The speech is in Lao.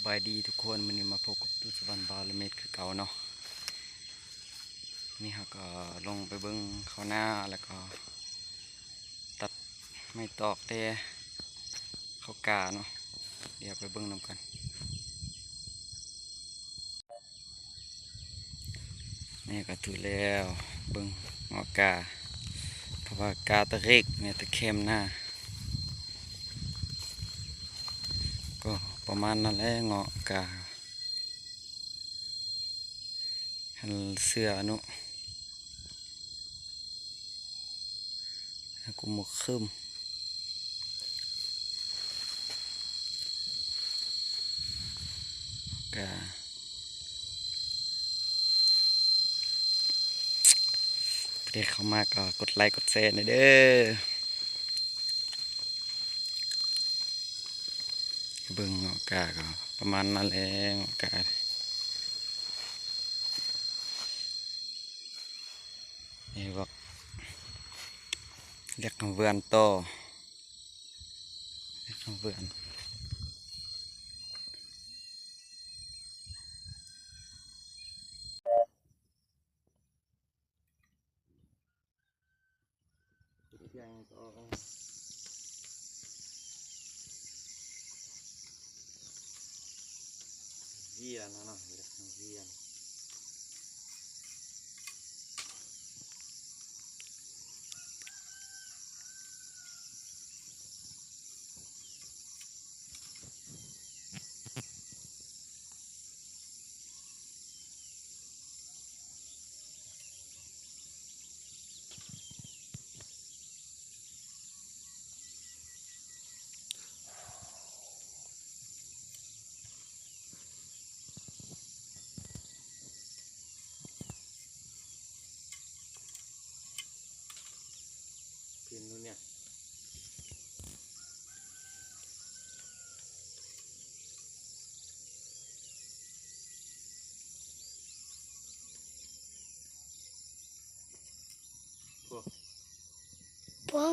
ສະບາຍດີທຸກຄົນ, ມື້ນີ້ມາພົບກັບຕູ້ສະຫວັນ ບ່າວລະເມັດ ຄືເກົ່າເນາະ. ນີ້ເຮົາກໍລົງໄປເບິ່ງເຂົ້ານາ ແລ້ວກໍຕັດໄມ້ຕອກແຕ່ເຂົ້າກ້າເນາະ, ດຽວໄປເບິ່ງນຳກັນ. ນີ້ກໍຖືກແລ້ວ, ເບິ່ງເງາະກ້າ, ເຂົາວ່າກ້າຕະເລັກ ແມ່ນຕະແຄມນາ. ກໍປະມານນັ້ນແຫຼະເງາະກ້າ, ຫັ້ນເສື້ອເນາະ. ໃຫ້ກູໝົກຄືມ ກະ ຜູ້ໃດເຂົ້າມາກໍກົດໄລກົດແຊແດ່ເດີ. ເບິ່ງເງາະກ້າກໍປະມານນັ້ນແຫຼະ, ເງາະກ້າ. ນີ້ບັກ ລຽກຫາເວືອນຕໍ່ ລຽກຫາເວືອນ. ວຽນເນາະ, ວຽນ. ເປັນຢູ່ນີ້ ໂອ້ ໂອ້